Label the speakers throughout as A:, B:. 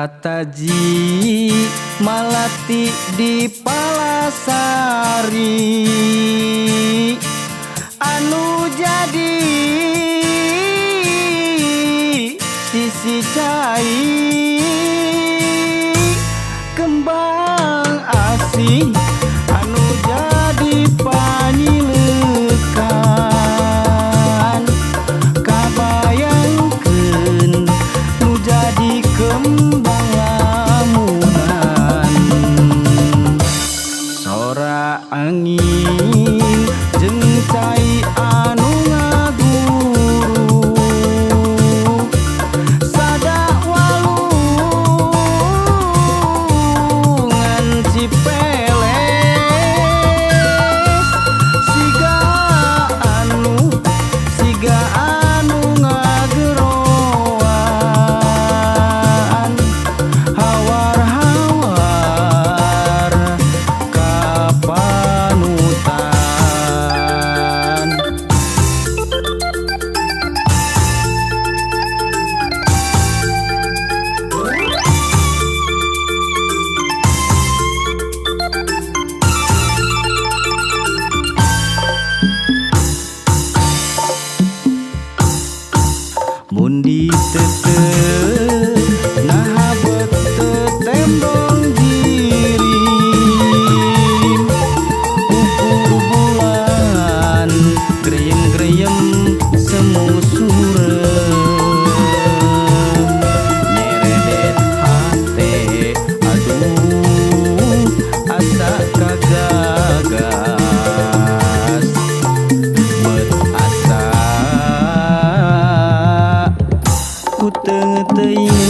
A: Kataji malati di Palasari anu jadi sisi cai kembang asih anu jadi panyilekan kabayangkeun nu jadi kembang lamunan sora angin jeung cai anu ngaguru sada walungan Cipeles siga anu ngageroan hawar-hawar ka panutan. Mun diteteh naha beteu tembong jirim ukur bulan greyem-greyem semu surem nyeredet hate aduh asa kagagas bet asa ku teu-teuing.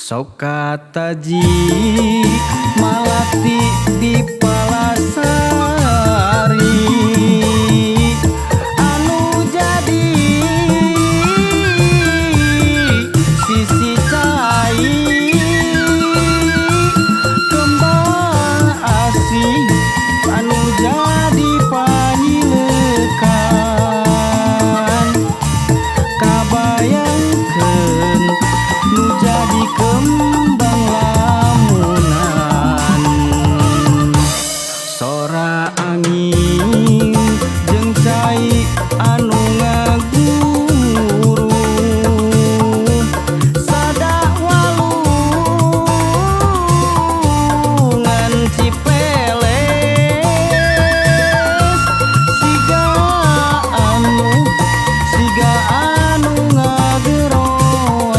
A: Sok kataji malati di Palasari anu jadi sisi cai kembang asih anu jadi panyilekan kabayangkeun nu jadi kembang lamunan sora angin jeung cai anu ngaguru sada walungan Cipeles siga anu ngageroan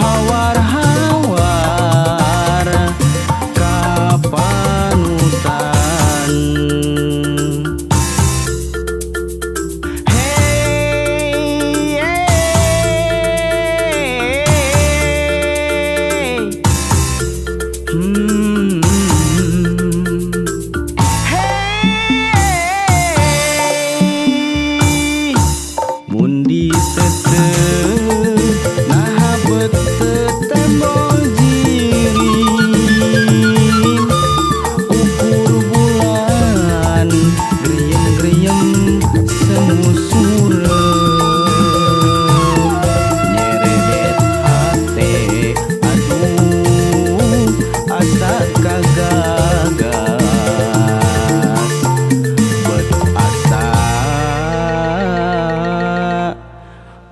A: hawar-hawar ka panutan. Hey, hey, hey, mun diteteh naha beteu tembong jirim ukur bulan greyem-greyem semu surem nyeredet hate aduh asa kagagas bet asa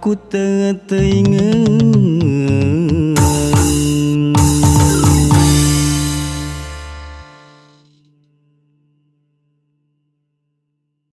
A: ku teu-teuingeun.